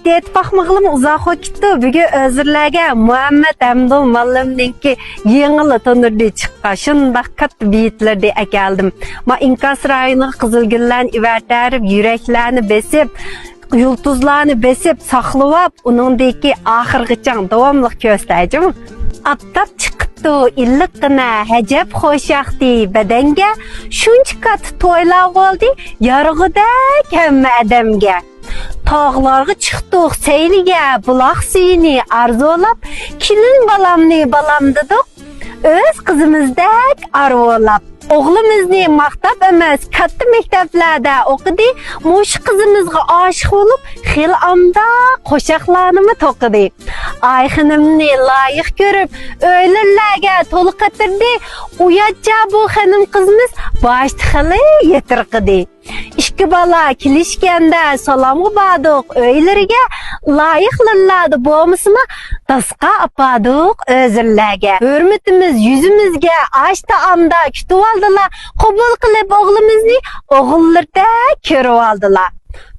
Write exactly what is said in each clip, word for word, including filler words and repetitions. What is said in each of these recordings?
ئېيتىپ باقمىغىلىمۇ ئۇزاق بولۇپ كېتىپتۇ. بۈگۈن ئۆزۈرلەرگە مۇھەممەد ھەمدۇل مۇئەللىمنىڭكى يېڭىلا تونۇردىن چىققان شۇنداق كاتتا بېيىتلىرىنى ئەكەلدىم. ما ئىنكاس رايونىغا قىزىل گۈللەرنى ئېۋەتەرىپ، يۈرەكلەرنى بېسىپ، يۇلتۇزلارنى بېسىپ ساقلىۋاپ، ئۇنىڭدىكى ئاخىرغىچە داۋاملىق كۆرسىتەيچۇ. ئاپتاپ چىقىپتۇ ئىللىققىنا، ھەجەپ خۇشياقتى بەدەنگە، شۇنچە كاتتا تويلار بولدى يارىغۇدەك ھەممە ئادەمگە. تاغلارغا چىقتۇق سەيلىگە، بۇلاق سۈيىنى ئارزۇلاپ، كېلىن بالامنى بالام دېدۇق، ئۆز قىزىمىزدەك ئارۇلاپ. ئوغلىمىزنى ماختاپ ئەمەس، كاتتا مەكتەپلەردە ئوقۇدى، مۇشۇ قىزىمىزغا ئاشىق بولۇپ، خېلى ئامدا قوشاقلارنىمۇ توقۇدى. ئايخېنىمنى لايىق كۆرۈپ، ئۆيلىرىلەرگە تولا قېتىردى. ئۇياتچە بۇ خېنىم قىزىمىز باشتا خېلى يېتىرقىدى. ئىككى بالا كېلىشكەندە سالامغا باردۇق ئۆيلىرىگە، لايىقلىرىلاردا بولمىسىمۇ، داسقا ئاپاردۇق ئۆزۈرلەرگە. ھۆرمىتىمىز يۈزىمىزگە ئاش تائامدا كۈتۈۋالدىلا، قوبۇل قىلىپ ئوغلىمىزنى ئوغۇللىرىدەك كۆرۈۋالدىلا.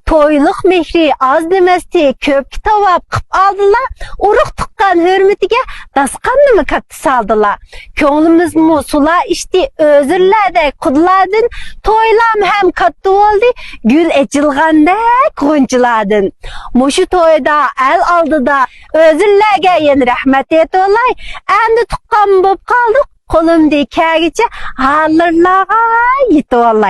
تويلۇق مېھرى ئاز دېمەستى، كۆپكە تاۋاپ قىپ ئالدىلا، ئۇرۇق تۇغقان ھۆرمىتىگە داستىخاننىمۇ كاتتا سالدىلا. كۆڭلىمىزمۇ سۇلار ئىچتى ئۆزۈرلەردەك قۇدىلاردىن، تويلام ھەم كاتتا بولدى گۈل ئېچىلغاندەك غۇنچىلاردىن. مۇشۇ تويدا ئەل ئالدىدا ئۆزۈرلەرگە يەنە رەھمەت ئېيتىۋالاي. ئەمدى تۇغقان بولۇپ قالدۇق، قولۇمدىن كەلگىچە ھاللىرىلارغا يېتىۋالاي.